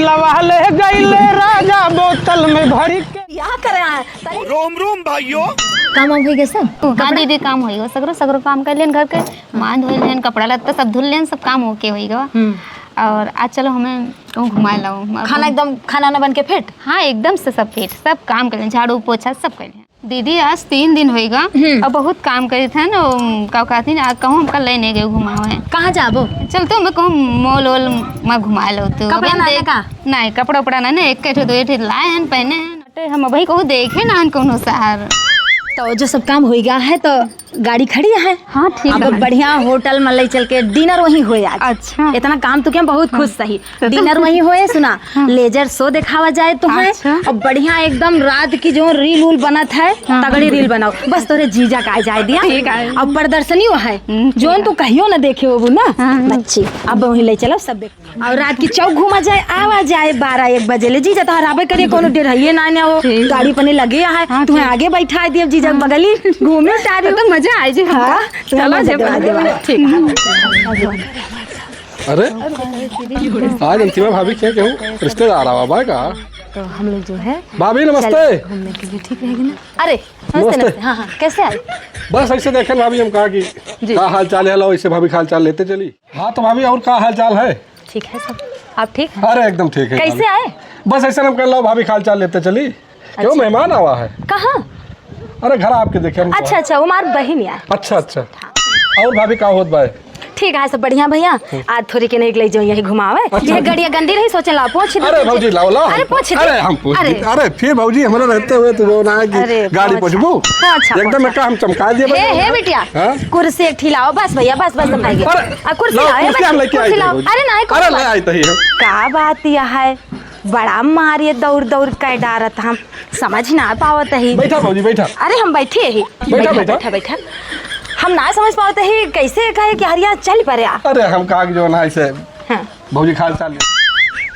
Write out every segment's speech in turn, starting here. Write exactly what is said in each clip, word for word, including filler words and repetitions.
लवा ले गईले राजा बोतल में भरी के। या करे आए? रोम रोम भाइयों। काम वाम होई गए सब? हाँ दीदी, काम होई गए, सगरो सगरो काम कर लेन घर के, मान धोई लेन, कपड़ा लत्ता सब धुल लेन, सब काम ओके होई गवा। हम्म। और आज चलो हमें कहूँ घुमाए लाओ। खाना एकदम, खाना ना बन के फिट? हाँ, एकदम से सब फिट, सब काम कर लेन, झाड़ू पोछा सब कर लेन। दीदी, आज तीन दिन होइगा हम्म। और बहुत काम करित है ना, का कहती ना, कहूँ हमका ले नहीं गए घुमावे। कहाँ जाबो? चल तो मैं कहूँ मॉल वॉल में घुमा लो तो। कपड़ा अबे ना देख-, लेका? नहीं, कपड़ा उपड़ा ना, ना, एक ठो दो ठो लाए हैं, पहने हैं। अरे, हम अभी कहूँ देखे ना हन कोनो शहर। तो जो सब काम होइगा है तो गाड़ी खड़ी है। हाँ, ठीक अब है। बढ़िया होटल में ले चल के डिनर वहीं होए आज। अच्छा। इतना काम तो क्या, बहुत खुश सही। तो तो डिनर वहीं होए, सुना, हाँ। लेजर शो देखावा जाए तो है। अच्छा। और बढ़िया एकदम रात की जो रील उल बनत है, हाँ। तगड़ी रील बनाओ, बस तोरे जीजा का आ जाए दिया। ठीक है। अब प्रदर्शनी वो है, हम्म, ठीक जोन है। तू कहियो ना देखे होबू ना, हाँ, हाँ। बच्ची, अब वहीं ले चलो सब देख। और रात की चौक घूमा जाए, आवा जाए बारह एक बजे ले। जीजा तोहर आबे करिए, कोनो डेढ़ है ना, ना वो ठीक। गाड़ी पने लगे है, हाँ, तुम्हें ठीक। आगे बैठा दिए जीजा हाँ। बगली घूमे तारी। तो मजा आ जाए। हाँ, तुम्हें चलो मजा जब दिला देवा। ठीक है। अरे, आज अंतिमा भाभी के केहू रिश्तेदार आवा बा का? तो हम लोग जो है भाभी, नमस्ते। चल, घूमने के लिए ठीक रहेगी ना? अरे, नमस्ते, नमस्ते। नमस्ते। हाँ, हाँ, कैसे आए? बस ऐसे देखे भाभी, हम कहा कि जी। का हाल चाल है, लाओ इसे भाभी का हाल चाल लेते चली। हाँ, तो भाभी, और का हाल चाल है? ठीक है सब। आप ठीक? अरे, एकदम ठीक है कैसे भाभी। आए? बस ऐसे हम कह लो भाभी का हाल चाल लेते चली। क्यों, अच्छा। मेहमान आवा है? कहाँ? अरे, घर आपके देखे हम। अच्छा, अच्छा, वो हमार बहिन यार। अच्छा, अच्छा। हाँ। और भाभी, का होत बा? ठीक है, सब बढ़िया भैया। हम्म। आज थोड़ी के नहीं ले जाओ यही घुमावे। अच्छा। ये गड़िया गंदी रही, सोचे ला पोंछ दे। अरे भौजी, लाओ, लाओ। अरे, पोंछ दे। अरे, हम पोंछ अरे। दे। अरे, फिर भौजी, हमरा रहते हुए तो जो ना है कि अरे, गाड़ी पोंछ दे। पोंछबू? हाँ, अच्छा, एकदम पोंछ दे। एका हम चमका दिए हे, भैया। हे बिटिया, हाँ? कुर्सी एक ठी लाओ, बस भैया, बस, बस, हम आएंगे। अरे, आ, कुर्सी लाओ, लाओ, हे कुर्सी बच्ची, हम लेके कुर्सी आएंगे लाओ। भौजी। अरे, नहीं, अरे, कुर्सी ले लाओ। आई तो ही हम। का बात यह है? बड़ा मारे दौड़ दौड़ के डारत हम, समझ ना पावत ही। बैठा भौजी, बैठा। अरे हम बैठे ही। बैठा, बैठा, बैठा। बैठा, बैठा। हम ना समझ पावत ही, कैसे कहे कि हरिया चल परे आ। अरे हम कहा कि जो ना ऐसे हाँ। भौजी का हाल चाल ले।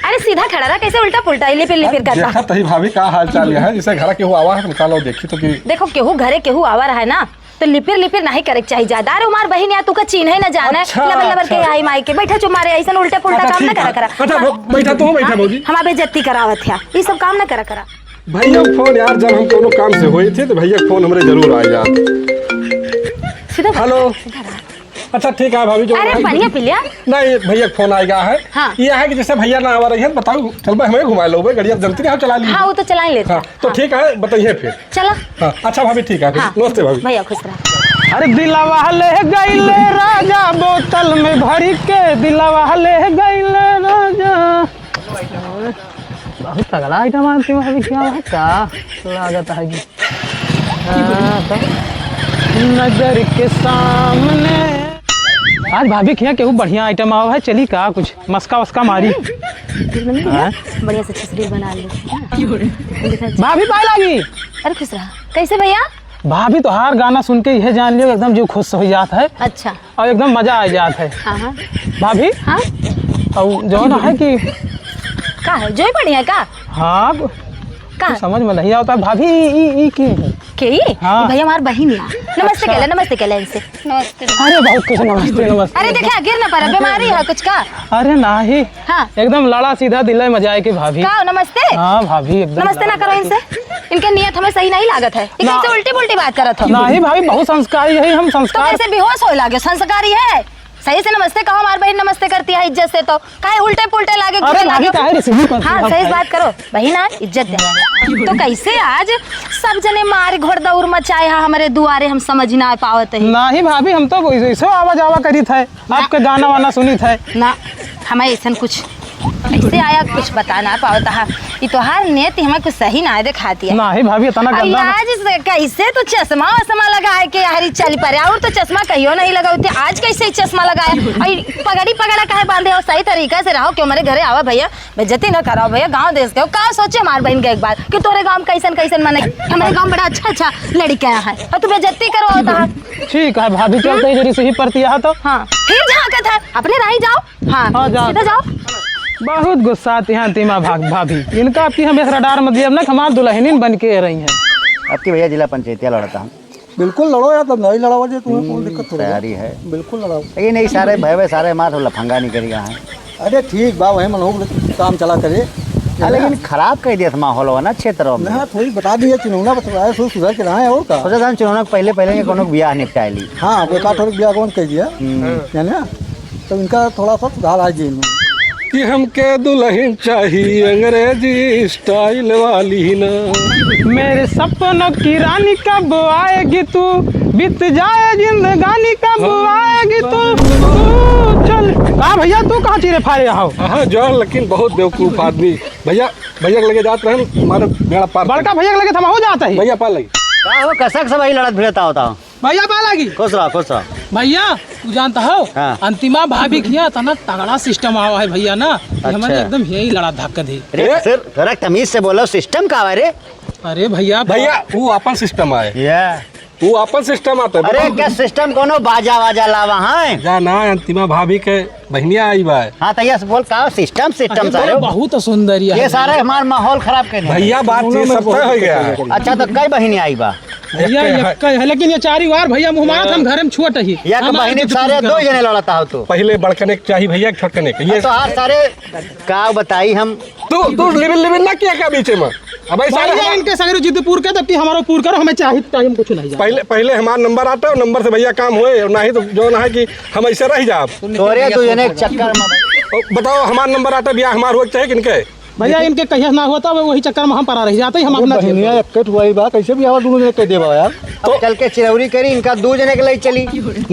अरे सीधा खड़ा रहा, कैसे उल्टा पुल्टा लिपिर लिपिर अब करता। देखा तही भाभी का हाल चाल है, जैसे घर के हुआ आवा है, निकालो देखी तो कि देखो केहू घरे केहू आवा रहा है ना, तो लिपिर लिपिर नहीं करे के चाही ज्यादा। अरे हमार बहिन या तू का चीन्हे न जाने, अच्छा, लबर लबर के अच्छा। आई माई के। बैठा चुप मारे, ऐसन उल्टा पुल्टा अच्छा, काम ना ठीक करा है। करा। अच्छा, हाँ। ब-, बैठा तू, बैठा हाँ, भौजी। हमार बेइज्जती करावत है, ये सब काम ना करा करा। भैया फोन यार, जब हम कोनो काम से होई थे तो भैया फोन हमरे जरूर आ जात। सीधा हेलो। सीधा रहा। अच्छा ठीक है भाभी, जो अरे, है पानी पी लिया। नहीं, भैया फोन आएगा है। हाँ। ये है कि जैसे भैया ना आवा रही है, बताओ, चल भाई हमें घुमा लो भाई, गड़िया जल्दी हम चला ली। हाँ, वो तो चला ही लेते हाँ, हैं। तो हाँ। ठीक है, बताइए फिर। चला। हाँ, अच्छा भाभी, ठीक है, हाँ। नमस्ते भाभी। भैया खुश रहा। अरे दिलवा ले गईले राजा बोतल में भरी के, दिलवा ले गईले राजा। बहुत तगड़ा आइटम आती है भाभी, क्या है का लागत है कि हाँ, तो नजर के सामने। आज भाभी के यहाँ केहू बढ़िया आइटम आवा है, चली का कुछ मस्का वस्का मारी। हाँ? बढ़िया से अच्छे से रील बना ले। भाभी पाए लागी। अरे खुश रहा। कैसे भैया? भाभी तोहार गाना सुन के यह जान लियो एकदम जो खुश हो जात है। अच्छा। और एकदम मजा आ जात है। हाँ, हाँ। भाभी? हाँ? और जो ना है कि का है? जो ही बढ़िया का? हाँ। का? कुछ समझ में नहीं आवता भाभी, ई, ई, ई की है? के ई? हाँ। भैया हमार बहिन है। नमस्ते अच्छा। कहले, नमस्ते कहले इनसे। नमस्ते। अरे बहुत खुश, नमस्ते, नमस्ते। अरे देखा, गिर ना पड़ा, बीमारी है कुछ का? अरे नाही। हाँ। एकदम लड़ा सीधा दिल है, मजा आए के भाभी। का हो, नमस्ते? हाँ भाभी, एकदम नमस्ते ना लड़ा करो इनसे। इनके नियत हमें सही नहीं लागत है। ये ना। कैसे उल्टी पुल्टी बात करत हो? नाही भाभी, बहुत संस्कारी है हम, तो संस्कार। कैसे बेहोश होए लागे, संस्कारी है? सही से नमस्ते कहो, हमार बहिन नमस्ते करती है इज्जत से, तो काहे उल्टे पुल्टे लागे अरे घूरे भाभी, लागे? काहे रिसीव करती हाँ, है सही भाई? बात करो, बहिन आ, इज्जत दे। तो कैसे आज सब जने मार घोड़ दौड़ मचाए है हमरे दुआरे, हम समझ ना पावत है। नाही भाभी, हम तो ऐसे आवा जावा करित है, ना। आपके गाना वाना सुनित है। ना, हमें ऐसन कुछ ऐसे आया, कुछ बता ना पावत है। ये तोहार नेत हमें कुछ सही ना दिखाती है। नाही भाभी, इतना अरे गंदा ना। आज से कैसे तू चश्मा वश्मा लगा के हरी चल पड़े, और तो चश्मा कहियो नहीं लगावती, आज कैसे चश्मा लगाया? अरे पगड़ी पगड़ा काहे बांधे हो? सही तरीका से रहो, क्यों हमारे घरे आवा भैया, बेइज्जती ना कराओ भैया, गांव देश के हो। का सोचे हमार बहन के एक बार कि तोरे गांव में कैसन कैसन मने, हमारे गांव में बड़ा अच्छा अच्छा लड़का है और तू बेइज्जती करवावता है। ठीक है भाभी, चलते ही जरी से ही परती है तो। हाँ, फिर झांकत है, अपने राही जाओ। हाँ, हाँ, जाओ। सीधा जाओ। बहुत गुस्सा आती हैं अंतिमा भाग, भाभी। इनका आपकी हम इस रडार में दिए, अब ना हमार दुल्हनिन बन के रही हैं। आपकी भैया जिला पंचायतिया लड़ता हम। बिल्कुल लड़ो यार, तब नहीं लड़ावा जे तुम्हें कौन दिक्कत हो रही है? तैयारी है। बिल्कुल लड़ाओ। ये नहीं सारे भय, सारे मार लफंगा नहीं करी रहा है। अरे ठीक बा, वही मन हो काम चला करे। हाँ, लेकिन खराब कइ दिया था माहौल ना क्षेत्र में। ना, थोड़ी बता दिया, चिन्हौना बता, सुधर के रहा है, और का? सोचा था चिन्हौना के पहले, पहले के कोनो बियाह निपटाए ली। हाँ, वो का थोड़ी बियाह कौन कह दिया? हम्म। है ना? तो इनका थोड़ा सा सुधार आ जाए इनमें। कि हमके दुल्हन चाहिए अंग्रेजी style वाली ना। मेरे सपनों की रानी कब आएगी तू, बीत जाए जिंदगानी कब आएगी तू, तू चल। का भैया, तू कहाँ चीरे फारे हो? हाँ, जो है, लेकिन बहुत बेवकूफ आदमी। भैया, भैया के लगे जात रहन, हमारे बेड़ा पार बड़का कर। भैया के लगे थमा हो जाता है। भैया पार लगी। का हो, कसक से भाई लड़त भिड़त आवता हो? भैया, पा लागी। खुश रहो, खुश रहो। भैया, तू जानता हो, हाँ। अंतिमा भाभी के यहाँ इतना तगड़ा system आवा है भैया ना, कि हमने अच्छा। एकदम यही लड़ा धक्का दे। अरे, ए? फिर थोड़ा तमीज से बोलो, system का है रे? अरे भैया, भैया, वो अपन system आए। या। वो अपन system आता है, अरे, बताओ। क्या system, कोनो बाजा वाजा लावा है? जा ना, अंतिमा भाभी के बहिनिया आई बा। हाँ, तो यस बोल, का system, system अरे, सारे? बहुत सुंदर ये ये है। सारे हमार माहौल खराब करने। भैया, बात ये सब तय हो गया है। अच्छा, तो कई बहिनी आई बा? भैया, एक है। एक है, लेकिन ये चारी वार भैया मुँह मारत, हम घर में छोट ही। एक हम बहिनी आगे सारे दुकान दो जने लड़ता हो तो। पहले बड़कने के चाही भैया, छोटकने के। ये तो हर सारे का बताई हम। तू, तू लिबिन, लिबिन ना किया क्या बीचे में? अब ऐसा भैया, रहना। इनके सगरे जिद पूर कर, तब कि हमारा पूर करो, हमें चाही, चाही, हम कुछ नहीं जाने। पहले, पहले हमार नंबर आता है, नंबर से भैया काम होए, और नहीं तो जो ना है कि हम ऐसे रह जाब। तोरे दो जने के चक्कर में। ओ, बताओ, हमार नंबर आता, बियाह हमार होए के चाहे कि इनके? भैया, इनके कहिया ना होता, वो वही चक्कर में हम पड़ा रह जाते, हम वो अपना बहनिया झेल एक कट हुआ ही बा, कैसे भी आवा दोनों जने कह देबा यार। अब तो चल के चिरौरी करी, इनका दो जने के ले चली,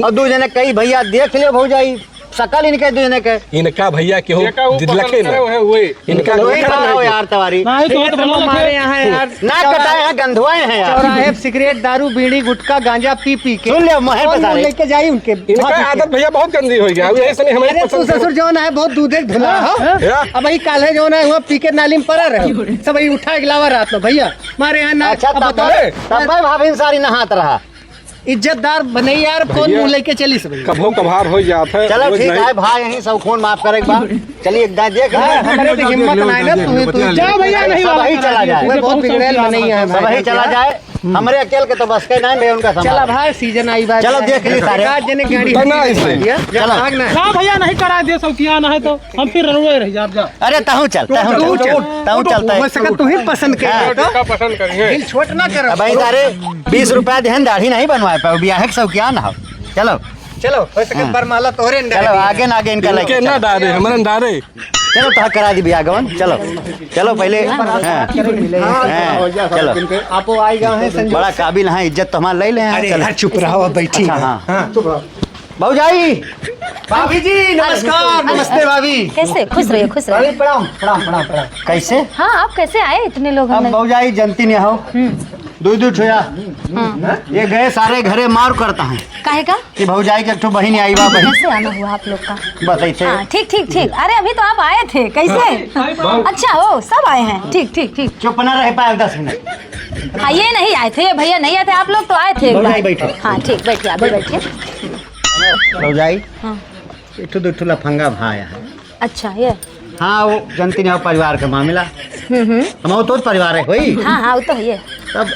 और दो जने कही, "भैया, देख लियो भौजाई, शकल इनके दो जने के।" इनका भैया केहू जेका ऊ जिद पसंद लखे ना। करे, वह वही। इनका वही कोई बताओ ना। यार, तवारी। ना, तो एक तो तो हमारे लगे। यहाँ है यार। ना कटाए हैं, गंधुआए हैं यार। चौराहे पे सिगरेट, दारू, बीड़ी, गुटखा, गांजा पी पी के सुन ले, मोहे कौन बता मुंह रहे। लेके जाई उनके इनका भाभी के? आदत भैया बहुत गंदी हो गया। अब यही से नहीं हमें अरे पसंद तू है। ससुर जौन है बहुत दूधे के धुला हो। हाँ। अब ही काल्हे जौन है वहाँ पी के नाली में पड़ा रहे। सब ही उठा के लावा रात में भैया। मारे यहाँ ना अच्छा, अब तब बताओ। भाई, तब भाई भाभी सारी नहात रहा। इज्जतदार बने यार, कौन भैया, मुंह लेके चली सब? कभो कभार हो जात है, चलो रोज ठीक नहीं। है भाई, यहीं सब खून माफ करे एक बार। चलिए एक दाएं देख हाँ, ले। हमरे तो हिम्मत ना है ना, तू ही, तू ही। जाओ भैया, नहीं सब वाला ही चला जाए। मैं बहुत बिगड़ेल बने ही है सब भाई। ही चला जाए। हमरे अकेल के तो बस के ना भैया उनका संभाल। चला भाई, सीजन आई बात चलो है। देख ली सारे। एक आध जने गाड़ी तो ना हट ऐसे। गई है। चलो। भाग ना। ना भैया, नहीं करा दे, सब किया ना है तो हम फिर रउए रह जाब जा। अरे तहूँ चल, तहूँ चल, तहूँ चल, तहूँ चल, तहूँ। हो सके तू ही पसंद के हाँ। तो। जिसका पसंद करिए। दिल छोट ना करो। अब भाई सारे बीस रुपया देहन दाढ़ी नहीं बनवाए पाओ, बियाह के शौकिया ना हो। चलो। चलो, हो सके हाँ। बरमाला तोहरे अंडा चलो, है। आगे ना आगे इनका इनके लेके ना चलो। डारे, हमारे डारे। चलो, तो करा दी बियाह गवन, चलो। चलो पहले, हाँ। हाँ, हाँ, चलो। आपो आई गए हैं संजोग बड़ा से। काबिल हैं, इज्जत तो हमार ले ले हैं, अरे चलो। यार, चुप रहो, बैठी अच्छा, हैं। हाँ। हाँ, चुप रहो। भौजाई। भाभी जी, नमस्कार, अरे, नमस्ते भाभी। कैसे? खुश रहिए, खुश रहिए। भाभी, प्रणाम, प्रणाम, प्रणाम, प्रणाम। कैसे? हाँ, आप कैसे आए इतने लोग अब हम लोग? भौजाई जनती नहीं हो। हम्म। दुई, दुई ठो या। हाँ। ये गए सारे घरे मार करता है। काहे का? कि भौजाई के एक ठो बहिन आई बा, बहिन। कैसे आना हुआ आप लोग का? बस ऐसे। हाँ, ठीक, ठीक, ठीक। अरे, अभी तो आप आए थे, कैसे? हाँ। अच्छा हो, सब आए हैं। ठीक, ठीक, ठीक। चुप ना रह पाए दस मिनट। हाँ, ये नहीं आए थे, ये भैया नहीं आए थे, आप लोग तो आए थे एक बार। भौजाई बैठो। हाँ, ठीक, बैठिए, आप भी बैठिए। भौजाई, हाँ। एक ठो दो ठो लफंगा भाई है। अच्छा, ये? हाँ, वो जनती नहीं हो परिवार का मामला। हम्म, हम्म। हम वो तो परिवार है, वही? हाँ, हाँ, वो तो है ये। तब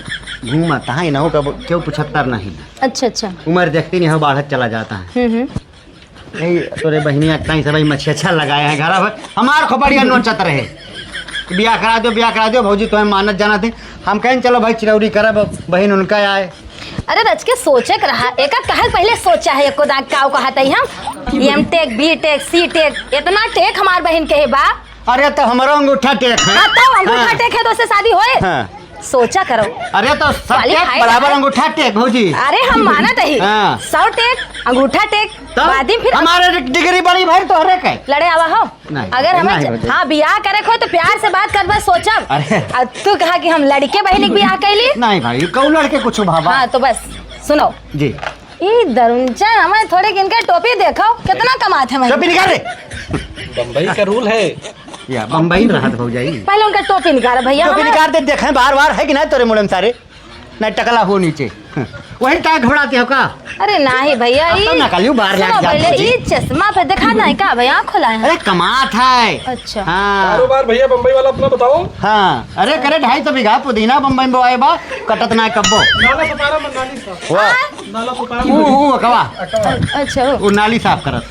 घूमत है, इन्हों का क्यों पुछत्तर नहीं। अच्छा, अच्छा। उम्र देखती नहीं हो, बाढ़त चला जाता है। हम्म, हम्म। यही तोरे बहिनिया ताई सब मच्छी अच्छा लगाए हैं घर भर। हमार खोपड़िया नोचत रहे। बियाह करा दो, बियाह करा दो, भौजी तुम्हें मानत जानत है। हम कहें चलो भाई चिरौरी करब, बहिन उनका आए। अरे रच के सोचे के रहा, एका कहे पहले सोचा है, एको दाग काव कहत है हम। एम टेक, बी टेक, सी टेक, इतना टेक हमार बहिन के बा। अरे तो हमरो अंगूठा टेक है। हाँ, तो अंगूठा हाँ। टेक है तो उससे शादी होए? हाँ। सोचा करो। अरे तो सब टेक बराबर अंगूठा टेक भौजी। अरे हम मानत ही। हाँ। सौ टेक, अंगूठा टेक, तो बाद में फिर हमारे डिग्री बड़ी भाई तो हरे के। लड़े आवा हो। नहीं, अगर हमें नहीं च-, होते। हाँ, बियाह करे को तो प्यार से बात करबे, सोचब। अरे। आ, तू कहा कि हम लड़के बहिनी के बियाह कैली? नहीं भाई, कहू लड़के कुछ भावा। हाँ, तो बस, सुनो। जी। ई दरुंचा, हमें थोड़े किनके टोपी देखो, कितना कमात है महीने। टोपी निकाल रे। बम्बई का रूल है। या, बम्बई में रहत भौजाई। पहले उनका टोपी निकाल भैया, टोपी हमारा निकाल दे, देखें बार बार है कि नहीं तोरे मुड़े में सारे। नहीं टकला हो नीचे। वही तार घबराते हो का? अरे नाही भैया, अब तो ई नकली बाहर सुनो लाग जाते पहले, जी। ई चश्मा पे दिखा ना का भैया, आँख खोला है। अरे कमात है। अच्छा। हाँ। कारोबार भैया बम्बई वाला अपना बताओ। हाँ, अरे करे ढाई सौ बीघा पुदीना बम्बई में बोआए बा, कटत ना कब्बो। नाला सफारा में नाली साफ। वाह। हाँ। नाला सफारा वो, में वो, वो कवा। अच्छा। वो नाली साफ करत।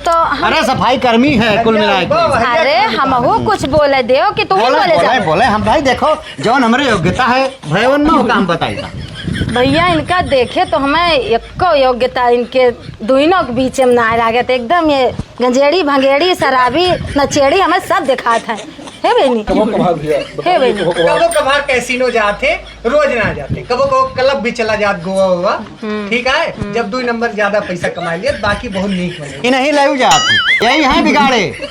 तो हम अरे, सफाई कर्मी है कुल मिला के। अरे, हमहू कुछ बोले देव कि तू ही बोले, बोले बोले, जा। बोले। हम भाई देखो, जौन हमरे योग्यता है, भयवन में ओका हम बताई था। भैया, इनका देखे तो हमें एको योग्यता इनके दुइनों के बीच में ना लागत। एकदम ये गंजेड़ी, भंगेड़ी, शराबी, नचेड़ी हमें सब दिखात है। हे बहनी? कबो कभार भैया, हे बहनी? कबो कभार कैसीनो जात है, रोज ना जाते, कबो कबो क्लब भी चला जात, गोवा वोवा। हम्म। ठीक है, हम्म। जब दुई नंबर ज्यादा पैसा कमा लिया, बाकी बहुत नीक बने। इनही लाइव जात है, यही है बिगाड़े।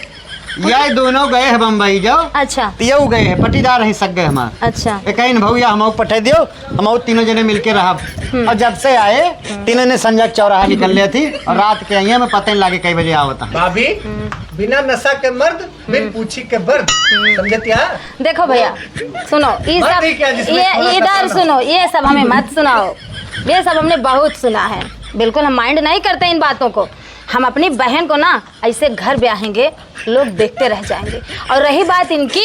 यही दोनों गए हैं बम्बई जो। अच्छा। तो यहू गए हैं, पटीदार हैं सग गए हमार। अच्छा। एक इन भौया हमहू पठे दियो, हमहू तीनों जने मिलके रहब। हम्म। और जब से आए, हम्म। तीनों ने संजय चौराहा निकल ले थी और रात के आई हैं, हमें पता नहीं लागे कई बजे आवत है। भाभी, हम्म। बिना नशा के मर्द, बिन हम्म। पूछी के बर्द, हम्म। समझत या? देखो भैया, सुनो, ये मर्द सब, ही क्या जिसमें ये खाना इधर पकाना? सुनो, ये सब हमें मत सुनाओ, ये सब हमने बहुत सुना है। बिल्कुल हम माइंड नहीं करते इन बातों को। हम अपनी बहन को ना ऐसे घर ब्याहेंगे, लोग देखते रह जाएंगे। और रही बात इनकी,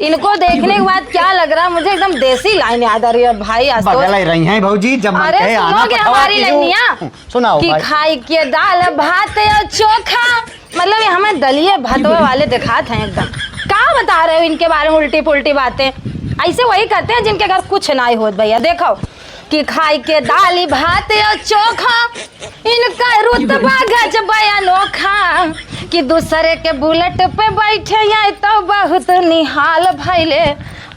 इनको देखने के बाद क्या लग रहा है, मुझे एकदम देसी लाइन याद आ रही है भाई। आज तो बगल ही रही हैं भौजी, जब मन अरे कहे आना सुनोगे पठवा हमारी कीजिए। लाइनिया? सुनाओ कि भाई। खाई के दाल भात या चोखा, मतलब ये हमें दलिये भतवे वाले दिखात हैं एकदम। का बता रहे हो इनके बारे में उल्टी पुल्टी बातें? ऐसे वही करते हैं जिनके घर कुछ ना ही होत भैया। देखो कि खाई के दाली भात या चोखा, इनका रुतबा गजब अनोखा, कि दूसरे के बुलेट पे बैठे आए तो बहुत निहाल भइले।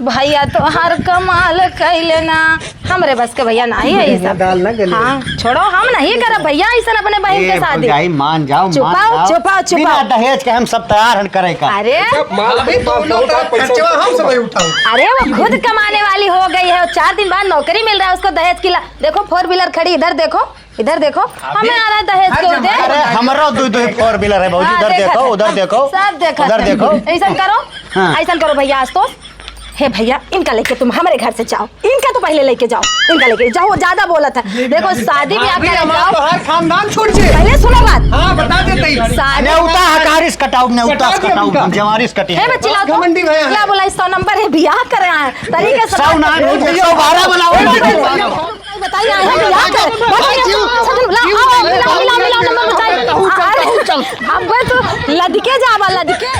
भैया तोहार कमाल कइले ना। हमरे बस के भैया नाही है ये सब। दाल ना गले। हाँ, छोड़ो, हम नहीं करब भैया ऐसन अपने बहन के ए, शादी। भौजाई, मान जाओ, मान चुपाओ, जाओ। चुपाओ, चुपाओ। बिना दहेज के हम सब तैयार हन करे का। अरे। माल अभी तो बहुत पैसा खर्चवा हम सब उठाओ। अरे वो खुद कमाने वाली हो गई है, चार दिन बाद नौकरी मिल रहा है उसको दहेज की ला-, देखो फोर व्हीलर खड़ी, इधर देखो, इधर देखो, अभी हमें आ रहा है दहेज के उधर। अरे, हमरो दू दू फोर व्हीलर है भौजी, हाँ, इधर देखो, उधर देखो, सब देखो, उधर देखो। ऐसन करो, हाँ। ऐसन करो भैया, आज तो, हे भैया, इनका लेके तुम हमारे घर से जाओ, इनका तो पहले लेके जाओ, इनका लेके जाओ, वो ज्यादा बोलत है। देखो, शादी ब्याह अभी करे हमारा जाओ। तो हर खानदान छूट जाए। पहले सुनो बात। हाँ, बता देते ही। शादी नेउता हकारिस कटाऊ, नेउता कटाऊ, जवारिस कटी है। बच्ची, लाओ तो। घमंडी भैया। ला बोला, इस सौ नंबर है, ब्याह करे आए। तरीके से सौ बात ना, करो। सौ बारह बनाओ। बताइए, आए हैं, मिला कर। बताइए, जीव, अच्छा, तुम लाओ, जीव, आओ, मिलाओ, मिलाओ, मिलाओ, नंबर बताइए। अरे, चल। अब तो लदके जावा, लदके।